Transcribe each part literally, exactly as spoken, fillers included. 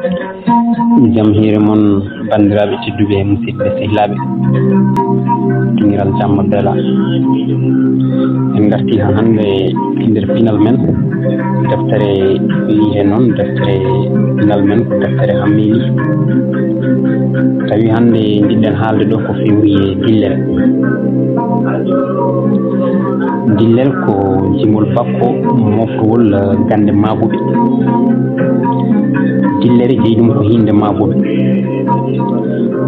Jam hiire mon, banndiraaɓe tedduɓe, musidɓe sehilaaɓe, duŋiral jamma bela. En ngarti haa hannde e nder pinal men, deftere wiyetee noon, deftere pinal men ko deftere Hammeeli. Tawi hannde njiɗɗen haalde ɗo ko fewri e dillere. Dillere ko jimol bakko moftowol, eh, gannde maabuɓe. Dillere jeyi ɗum ko hinnde maabuɓe.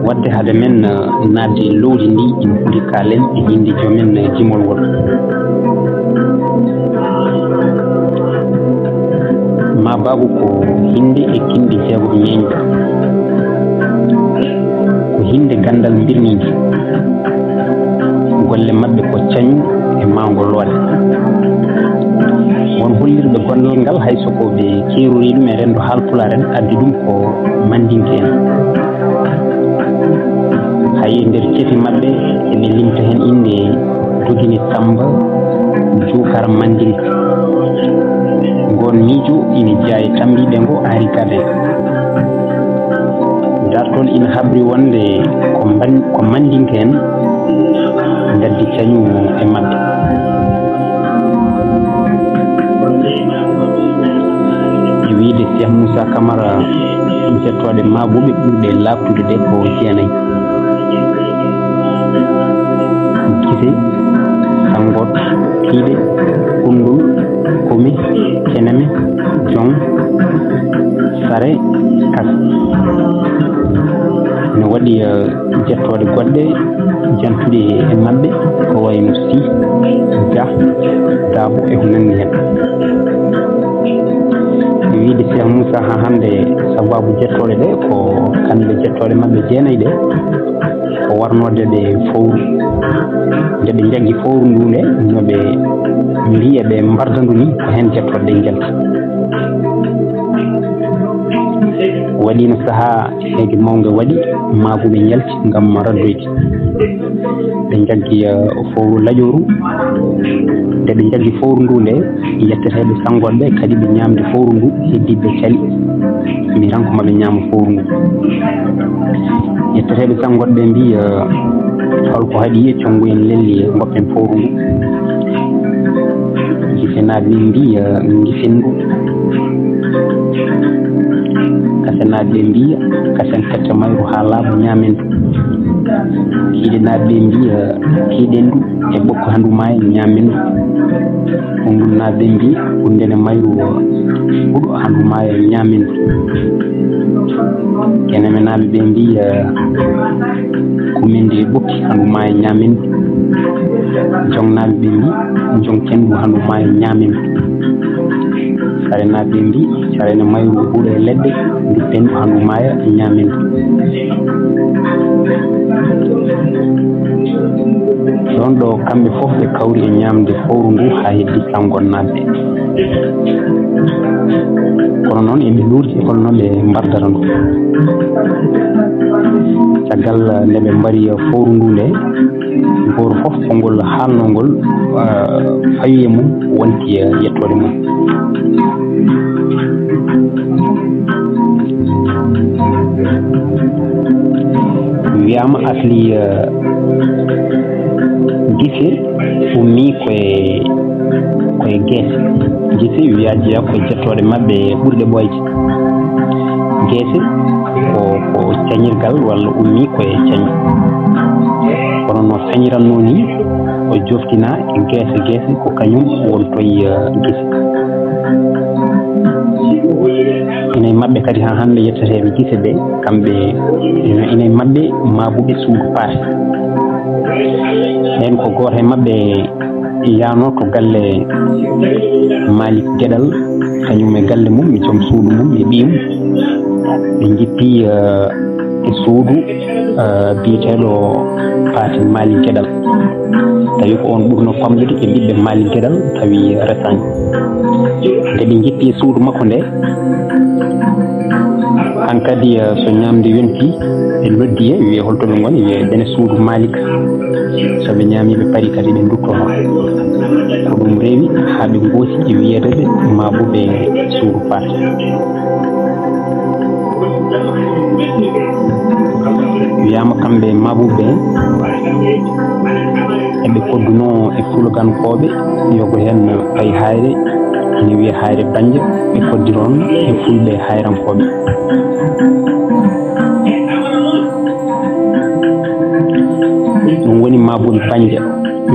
Waɗde hade men, eh, naatde e lowdi ndi, ina foti kaalen e hinnde joomen, eh, jimol ngol. Maabaagu ko hinnde e kinɗe jeegom ñeeñɗe. Ko hinnde ganndal mbirniinde. Golle maɓɓe ko cañu e mawngo loore. Won hollirɓe gollal ngal, hay so ko ɓe keerori ɗum e renndo Haalpulaar en, addi ɗum ko Mandinke en. Hay e nder cefi maɓɓe, eɓe limta heen innde Dogini Samba Juukara Mandinka. Ngoon miijo ina jeyaa e tammbiiɓe ngo Henri Gardin. Dartol ina habri wonde ko mban-, ko Mandinke en ngaddi cañu e maɓɓe. E wiyde Cheikh Moussa Camara, jettooɗe maabuɓe ɓurɗe laaɓtude ɗe ko jeenayi. Gise, Sanngoot, Tiiɗe, Kunndul, Kumi, Ceneme, Joŋ, Sare, Kas. Ne waɗi, eh, jettooɗe goɗɗe jantuɗe e maɓɓe, ko wayi no Sy, Dia, Dabo e ko nanndi heen. E wiyde Cheikh Moussa, haa hannde sabaabu jettooɗe ɗe ko kamɓe jettooɗe maɓɓe jeenayi ɗe, ko warnoode ɓe fowru. Nde ɓe njaggi fowru ndu nde, no ɓe mbiya ɓe mbarda ndu ni, ko heen jettooɗe ɗe njalti. Waɗiino sahaa heege mawnge waɗi, maabuɓe njalti ngam raddoyde. Ɓe njaggi, eh, fowru laƴooru. Nde ɓe njaggi fowru ndu nde, yetteteeɓe sanngooɓe kadi ɓe ñaamde fowru ndu, heddiiɓe cali. Mbi tan ko maɓe ñaama fowru ndu. Yetteteeɓe sanngooɓe mbi, eh, holko haɗi e conngu en lelli ngoppen fowru ndu? Gisenaaɓe mbi, eh, ngisen ndu. Kasenaaɓe mbi, kasen ketta mayru haa laaɓa ñaamen ndu. Kiiɗenaaɓe mbi, eh, kiiɗen ndu e ɓokko haa ndu maaya ñaamen ndu. Kunndulnaaɓe mbi, kunndene mayru huɗo haa ndu maaya ñaamen ndu. Kenemenaaɓe ɓe mbi, eh, kumende e ɓokki haa ndu maaya ñaamen ndu. Joŋnaaɓe ɓe mbi, joŋten ndu haa ndu maaya ñaamen ndu. Sarenaaɓe mbi, carene mayru huɗo e leɗɗe, nduppen ndu haa ndu maaya ñaamen ndu. Ɗoon ɗo kamɓe fof ɓe kawri e ñaamde fowru ndu haa heddi sanngonnaaɓe. Kono noon eɓe luurti e holno ɓe mbardata ndu. Caggal nde ɓe mbari fowru ndu nde, gooto fof ko ngol haalnoo ngol, eh, fawi e mum wonti, eh, yettoode mum. Wiyaama asli, eh, gise ummii koye, koye geese. Gise wiyaa jeyaa koye jettooɗe maɓɓe ɓurɗe ɓooyde. Geese ko, ko cañirgal walla ummii koye cañu. Kono no cañirannoo ni, o joftinaa e geese geese, ko kañum wontoyi, eh, gise. Ina e maɓɓe kadi haa hannde yetteteeɓe gise ɓe, kamɓe ina, ina e maɓɓe maabuɓe suudu paate. Heen ko gooto e maɓɓe yahnoo to galle Malik Geɗal, kañum e galle mum, e joom suudu mum, e ɓiyum. Ɓe njippi, eh, e suudu, eh, biyeteeɗo Paate Malik Geɗal. Tawi ko oon ɓurnoo famɗude e ɓiɓɓe Malik Geɗal, tawi resaani. Nde ɓe njippi e suudu makko nde, hankadi, eh, so ñaamde yonti, ɓe noddi e wiye, "Holto ɓe ngoni?" Wiye, "Ɓene suudu Malik." So ɓe ñaami, ɓe pari kadi ɓe nduttono. Ko ɗum rewi haa ɓe ngoosi e wiyeede ɓe maabuɓe suudu Paate. Ama kamɓe Mabuɓe ɓe, eɓe koddunoo e Fulgankooɓe, yogo heen Pay Hayre, ene wiyee Hayre Bannja, ɓe koddiri on e Fulɓe Hayrankooɓe. Ɗum woni Mabuɓe Bannja.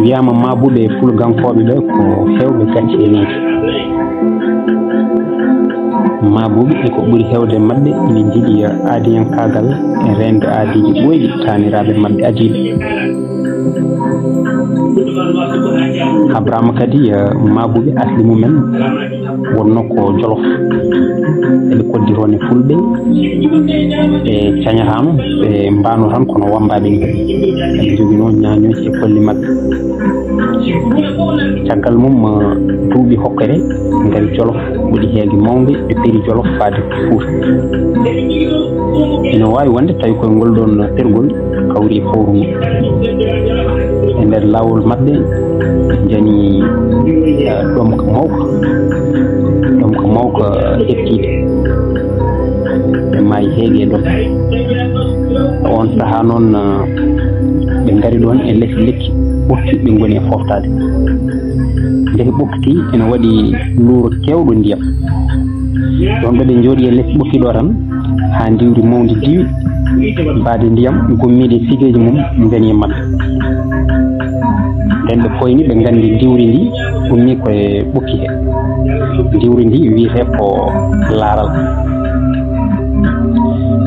Wiyaama Mabuɓe e Fulgankooɓe ɓe ko heewɓe gacce e leydi. Mabuɓe e ko ɓuri heewde maɓɓe ina njiɗi aadiyankaagal e reende aadiiji ɓooyɗi taaniraaɓe maɓɓe adiiɓe. Habraama kadi, eh, Mabuɓe asli mumen wonno ko Jolof. Eɓe koddiri on e Fulɓe, ɓe cañataano, ɓe mbaano tan kono wammbaaɓe ni. Eɓe njoginoo ñaañooji e kolli maɓɓe. Caggal mum, eh, duuɓi hokkere ngari Jolof, waɗi heege mawnde, ɓe peri Jolof faade Fuuta. Ina waawi wonde tawi koye ngol ɗoon pergol kawri e fowru ngu. E nder laawol maɓɓe, njani, eh, ɗomka mawka, ɗomka mawka hettiiɓe. Ɓe maayi heege e ɗon. On sahaa noon, eh, ɓe ngari ɗoon e les lekki ɓokki, ɓe ngoni e fooftaade. Ndeke ɓokki ene waɗi luuro keewɗo ndiyam. Ɗoon ɓe njooɗi e les ɓokki ɗo tan, haa ndiwri mawndi diwi, mbaadi ndiyam gummiiɗi e sigeeji mum njani e maɓɓe. Nden ɓe poyni, ɓe nganndi ndiwri ndi ummii ko e ɓokki he. Ndiwri ndi wiyetee ko laaral.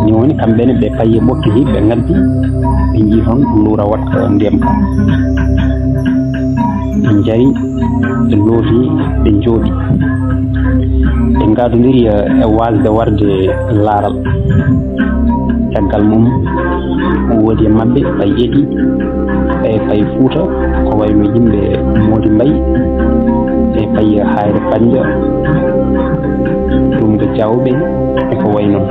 Ni woni kamɓe ne ɓe payi e ɓokki he, ɓe ngaddi, ɓe njii toon luura waɗka ndiyam ka. Ɓe njari, ɓe looti, ɓe njooɗi. Ɓe ngaadondiri e, e waasde warde laaral. Caggal mum, woodi e maɓɓe Pay Edi, e Pay Fuuta, ko wayno yimɓe Moodi Mbay, e Pay Hayre Bannja, Dumga Jaawɓe, e ko wayi noon.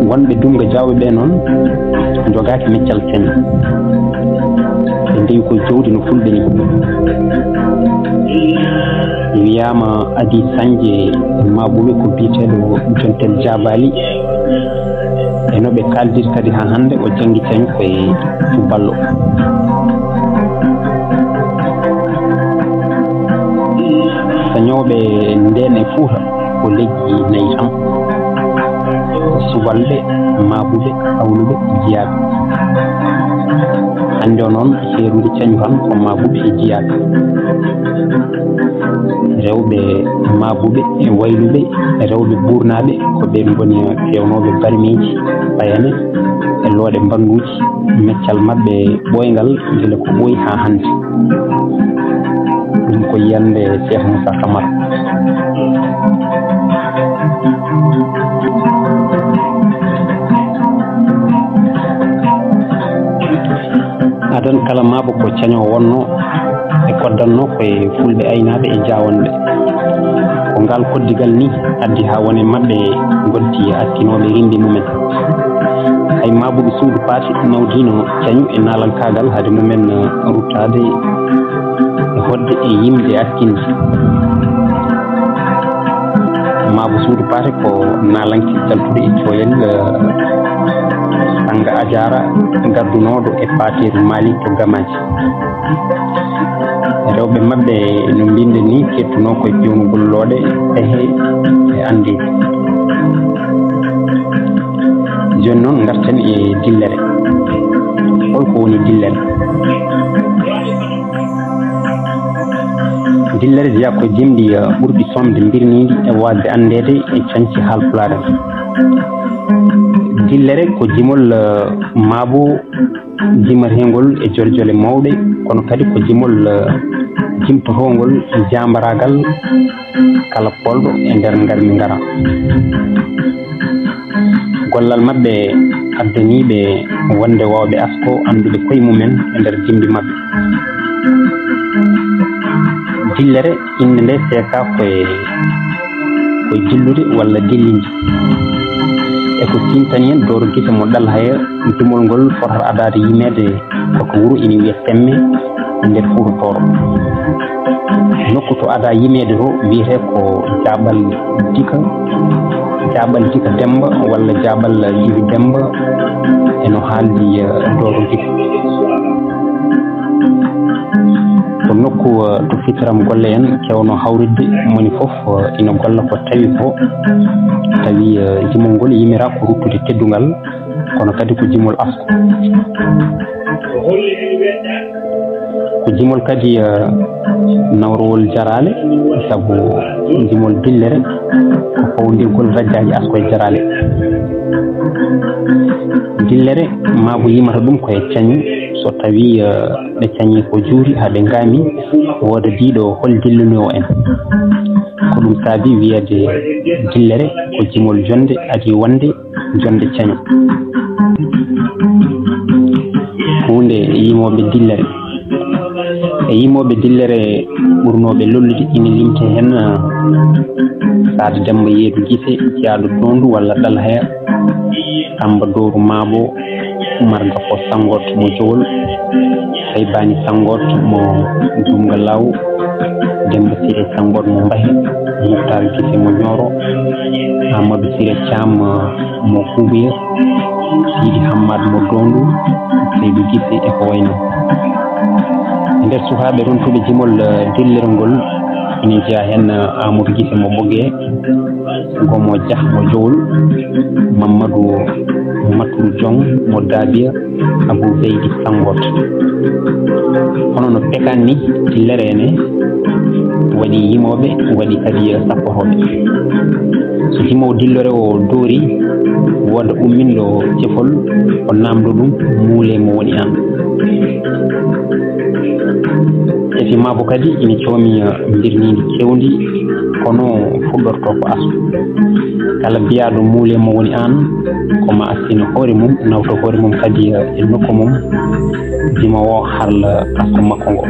Wonɓe Dumga Jaawɓe ɓe noon njogaaki meccal cañ. Ɓe ndewi ko jawdi no Fulɓe ni. Wiyaama adii sañde Mabuɓe ko biyeteeɗo Jontel Jaabaali. E no ɓe kaaldiri kadi haa hannde, o janngi cañ ko e Suballo. Sañooɓe ndeen e Fuuta ko leƴƴi nayi tan. Subalɓe, Mabuɓe, Awluɓe, Jiyaaɓe. Hannde o noon, heerunde cañu tan ko Mabuɓe e Jiyaaɓe. Rewɓe Mabuɓe e Wayluɓe, rewɓe Buurnaaɓe, ko ɓeen ngoni feewnooɓe barmeeji, payane, e looɗe mbannduuji. Meccal maɓɓe ɓooyngal, gila ko ɓooyi haa hannde. Ɗum ko yiyannde Cheikh Moussa Camara. Adan kala Maabo ko cañoowo wonnoo, ɓe koddannoo ko e Fulɓe aynaaɓe e Jaawanɓe. Ko ngaal koddigal ni addi haa won e maɓɓe ngoddi akkinooɓe rimɓe mumen. Hay Maabuɓe Suudu Paate nawdiino cañu e naalankaagal hade mumen, eh, ruttaade e hoɗde e yimde akkinde. Maabu Suudu Paate ko naalanke jaltuɗo e Cooyel, eh, Sanga Ajaara, gaddunooɗo e Paateeru Maalik to Gamaaji. Rewɓe maɓɓe, no mbiɗen ni, kettunoo ko e peewnugol looɗe, pehe e anndeeji. Jooni noon, ngarten e dillere. Hol ko woni dillere? Dillere jeyaa ko jimɗi, eh, ɓurɗi somde mbirniiɗi e waasde anndeede e cañci Haalpulaar en. Dillere ko jimol, eh, maabo jimateengol e jole jole mawɗe, kono kadi ko jimol, eh, jimtotoongol jaambaraagal kala poolɗo e nder Ngarmi Ngara. Gollal maɓɓe addanii ɓe wonde waawɓe asko anndude koye mumen e nder jimɗi maɓɓe. Dillere, innde nde seekaa ko e, ko e dillude walla dillinde. E ko tintani en dowro gite mo Ɗalhaya, dumol ngol fotata adaade yimeede ko to wuro ina wiyee Temme nder Fuuta Tooro. Nokku to adaa yimeede to wiyetee ko Jaaɓal Dika, Jaaɓal Jika Demmba walla Jaaɓal Jibi Demmba eno haaldi, eh, Dooro Gite. Ko nokku, eh, to fitiram golle en keewno hawritde, moni fof, eh, ina golla ko tawi ko, tawi, eh, jimol ngol yimiraa ko ruttude teddungal, kono kadi ko jimol asko. Ko jimol kadi, eh, nawrowol jaraale, sabu jimol dillere ko fawondirgol rajaaji asko e jaraale. Dillere, maabu yimata ɗum ko e cañu, so tawi, eh, ɓe cañi ko juuri haa ɓe ngaami, wooda diiɗo hol dilluno en. Ko ɗum saabi wiyeede dillere ko jimol jonde adii wonde jonde cañu. Huunde yimooɓe dillere. E yimooɓe dillere ɓurnooɓe lollude ina limtee heen, ah, Saada Demmba Yeedu Gise, Jaaɗo Doondu walla Ɗalhaya, Samba Dooru Maabo, Umar Gafo Sanngoot mo Jowol, Saybani Sanngoot mo Jumga Law, Demmba Siree Sanngoot mo Mbahe, Muktaar Gise mo Ñooro, Amadou Siree Caam mo Kuubuye, Siidi Hammaat mo Doondu, Seydu Gise e ko wayi noon. E nder sukaaɓe rontuɓe jimol, eh, dillere ngol, ina jeyaa heen, eh, Amadou Gise mo Ɓoge, Gomo Jah mo Jowol, Mamadou Maturu Jong mo Daabiya, Abou Beydi Sanngoot. Hono no pekaan ni, dillere ene waɗi yimooɓe, waɗi kadi sappotooɓe. So jimoowo dillere o doori, wooda umminɗo cefol, o naamndo ɗum, muule mo woni aan. Eti maabo kadi ina coomi, eh, mbirniindi cewndi, kono fuɗɗorto ko aso. Kala biyaaɗo muule mo woni aan, ko ma astina hoore mum, nawta hoore mum kadi, eh, e nokku mum, jima o harla asko makko ngo.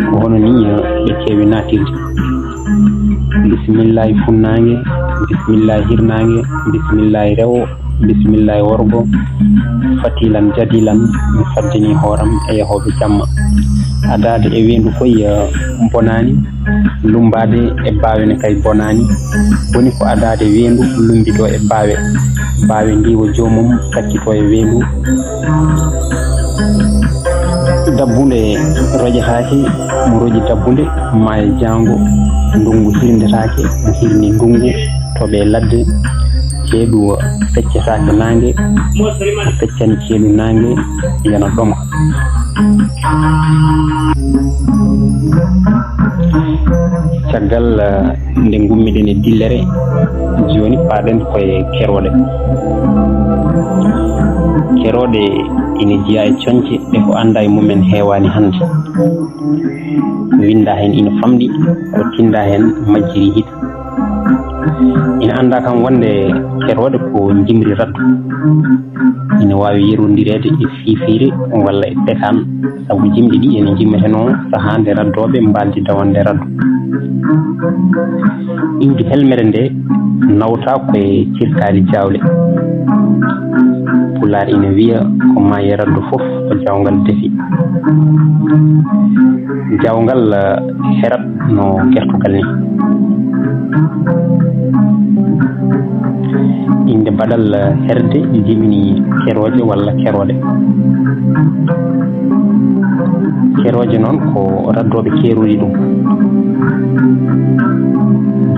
Ko hono ni, eh, ɓe keewi naatirde. Bismillaahi funnaange, bismillaahi hirnaange, bismillaahi rewo, bismillaahi worgo. Fatilan jadilan, mi faddini hooram e yahooɓe jamma. Adaade e weendu koy, eh, bonaani, lummbaade e baawe ne kay bonaani. Woni ko adaade weendu, lummbitoo e baawe. Baawe ndiiwa joomum, takkitoo e weendu. Dabbunde rojataake, mo roji dabbunde, maaya jaango. Ndunngu hirndetaake, mo hirni ndunngu, toɓe ladde. Ceeɗu feccetaake naange, o feccani ceeɗu naange, yana ɗomka. Caggal, eh, nde ngummiɗen e dillere, jooni paaɗen koye kerooɗe. Kerooɗe ina jeyaa e coñce ɗe ko anndaa e mumen heewaani hannde. Winndaa heen ina famɗi, ko tinndaa heen majjiri hita. Ina anndaa kam wonde kerooɗe ko njimri raddu. Ina waawi yerondireede e fiifiire walla e pekaan, sabu jimɗi ɗi ene njimeteno sahaa nde raddooɓe mbaaldi dawande raddu. Iwdi helmere nde nawta ko e cirkaali jaawle. Pulaar ina wiya ko maayi raddu fof ko jaawngal defi. Jaawngal, eh, herat no gertogal ni. Innde baɗal, eh, herde jibini kerooje walla kerooɗe. Kerooje noon ko raddooɓe keerooji ɗum.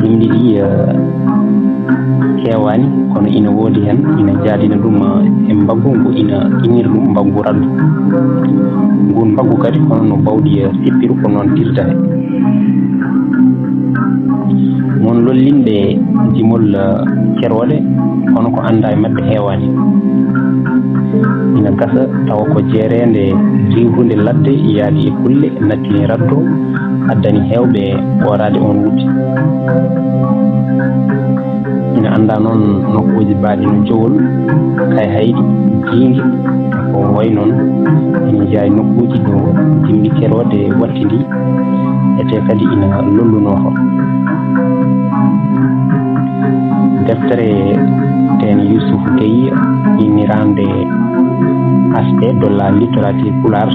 Jimɗi ɗi, eh, keewaani, kono ina woodi heen ina jaadina ɗum, eh, e mbaggu ngu ina inir ɗum mbaggu raddu. Ngun mbaggu kadi, kono no bawɗi, eh, sippiru, ko noon tirdata. Won lollinɓe jimol, eh, kerooɗe, kono ko anndaa e maɓɓe heewaani. Ina gasa tawa ko jeereende riiwrude ladde yaadi e kulle, nattini raddo, addani heewɓe ɓooraade oon wutte. Ina anndaa noon nokkuuji baaɗi no Jowol, Kayhayɗi, Jiinge, ko wayi noon. Ina jeyaa e nokkuuji ɗo jimɗi kerooɗe wattidi, etee kadi ina lollunoo toon. Deftere Teen Yuusuf Gey, inniraande Aspect de la littérature pulaar,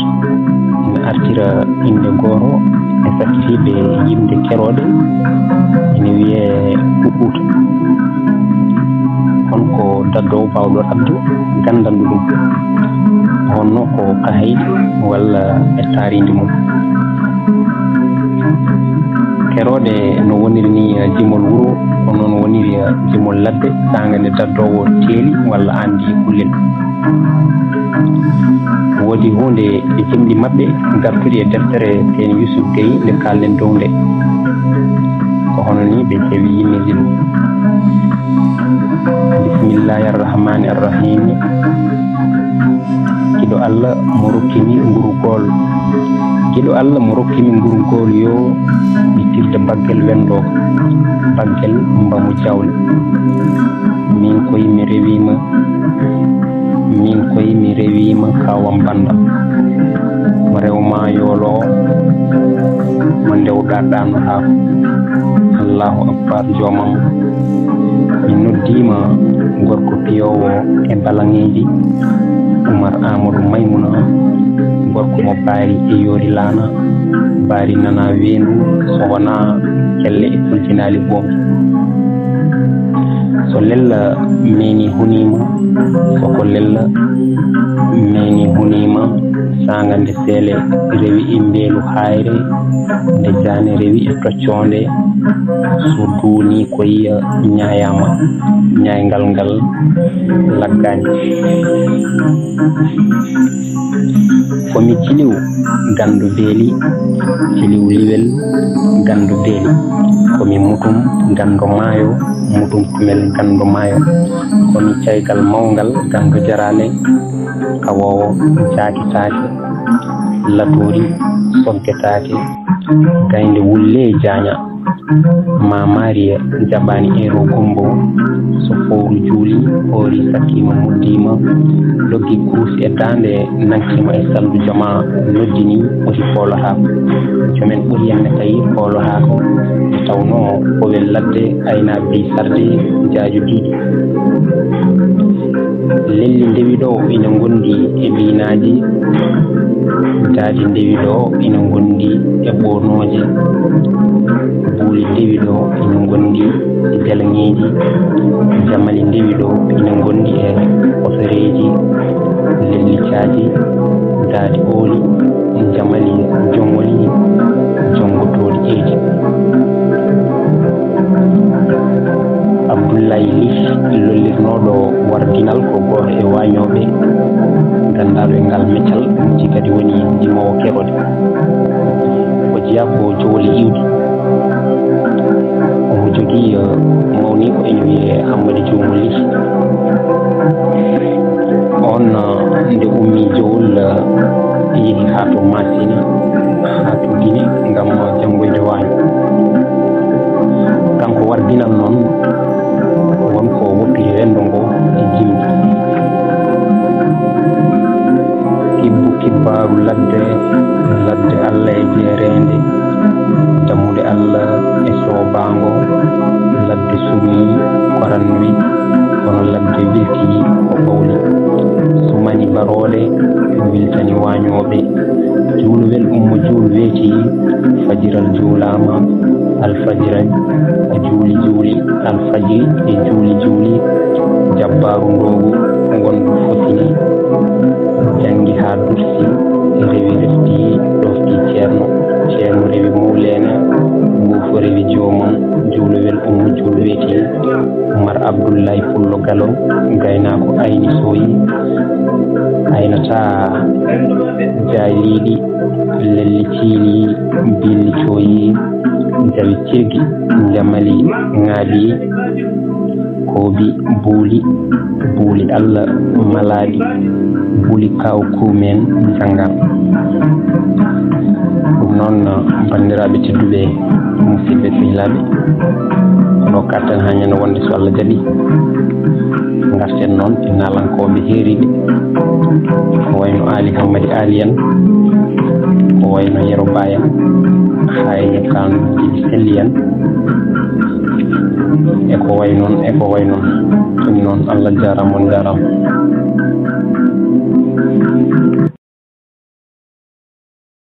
ina artira innde gooto, e sakkitiiɓe yimde kerooɗe ene wiyee Ukuuta. Kono ko daddoowo baawɗo ɗaɓde ganndanɗo ɗum, honno ko kahayɗi walla e taariindi mum. Kerooɗe no woniri ni jimol wuro, ko noon woniri jimol ladde, saanga nde daddoowo teeli walla aan ndi kullel. Woodi huunde e jimɗi maɓɓe gartuɗi e deftere Seyni Yuusuf Gey nde kaalɗen dow nde. Ko hono ni ɓe kewi yimmirde ɗum. Bismillahi arrahmani arrahimi. Giɗo Allah mo rokkimi ngurugol. Giɗo Allah mo rokkimi ngurugol yo yittirde baggel wendo, baggel mbamu jawle. Min koy mi rewima, min koy mi rewima kawam banda. Mo rewma yolo, mo ndewɗa ɗanoɗa. Allahu akbar jomam. Mi noddiima gorko piyoowo e balaŋeeji, Umar Aamadu Maymuna, gorko mo baari e yoori laana, baari nana weendu, so wonaa kelle e kuljinaali boombi. So lella meeni huniima, so ko lella meeni huniima, saanga nde seele rewi e mbeelu haayre, nde jaane rewi e toccoonde, so duuni ko yiya ñaayaama, ñaayngal ngal laggaani. Ko mi ciliw ganndo beeli, ciliw liwel ganndo beeli. Ko mi mutum ganndo maayo, mutum tumel ganndo maayo. Ko mi caygal mawngal ganndo jaraale, kawoowo jaakitaake, latoori soggetaake, gaynde wulle jaaña. Ma Maariya jaɓaani eero gumbo, so fowru juuli, hoori sakkiima muddiima, loggi kurusi e daande, nankiima e salndu jama, noddini ɓoti poolohaako. Jomen ɓuri en ne tawi poolohaako, nde tawnoo powel ladde, aynaa bey sarde, jaaju diiɗi. Lelli ndewi ɗo ina ngondi e biinaaji, daadi ndewi ɗo ina ngondi e ɓoonooje, buuli ndewi ɗo ina ngondi e deleŋeeji, jamali ndewi ɗo ina ngondi e kosoreeji, lelli caaji, daadi ooli, jamali jongoli, jonngo tooriƴeeji. Abdullaay Lih lollirnooɗo wardinal ko gooto e waañooɓe ganndaaɗo e ngal meccal, ɗum ji kadi woni ndimoowo kerode. O jeyaa ko jowle iwdi. Omo jogii, eh, mawniiko ene wiyee Hammadi Joomo Lih. On, eh, nde ummii Jowol, eh, yehi haa to Maasina, haa to Gine ngam janngoyde waaño. Kanko wardinal noon won ko woppiri renndo ngo e jimɗi. Kibbu kibbaaru ladde, ladde Allah e jeereende, dammude Allah e soobaango, ladde sumii, koranwi, kono ladde wiltii ko ɓawli. Sumani barooɗe, wiltani waañooɓe. Juulwel ummo juul weeti, fajiral juulaama, alfajira e juuli juuli, alfajiri e juuli juuli, jabbaaru ndoogu ngondu fotini, janngi haa dursi, rewi refti, ɗofti ceerno, ceerno rewi muuleene, nguufo rewi joomum, juulwel ummo juul weeti, Umar Abdullaay Pullo Galo, gaynaako ayni sooyi, aynataa jaaliiɗi, lelli ciili, billi cooyi, jawi cirgi, njamali ŋaaɓi, koobi, buuli, buuli Allah malaaɗi, buuli kaw kuumen janngal. Ɗum noon, banndiraaɓe tedduɓe, musidɓe sehilaaɓe, ko ɗo katten haa ñande wonde so Allah jaɓi. Ngarten noon e naalankooɓe heeriiɓe, ko wayno Aali Hammadi Aali en, ko wayno Yero Ba en, haa e Ñakkaandu Jibi Selli en, e ko way noon, e ko way noon. Ɗum noon, Allah jaaraama, on njaaraama.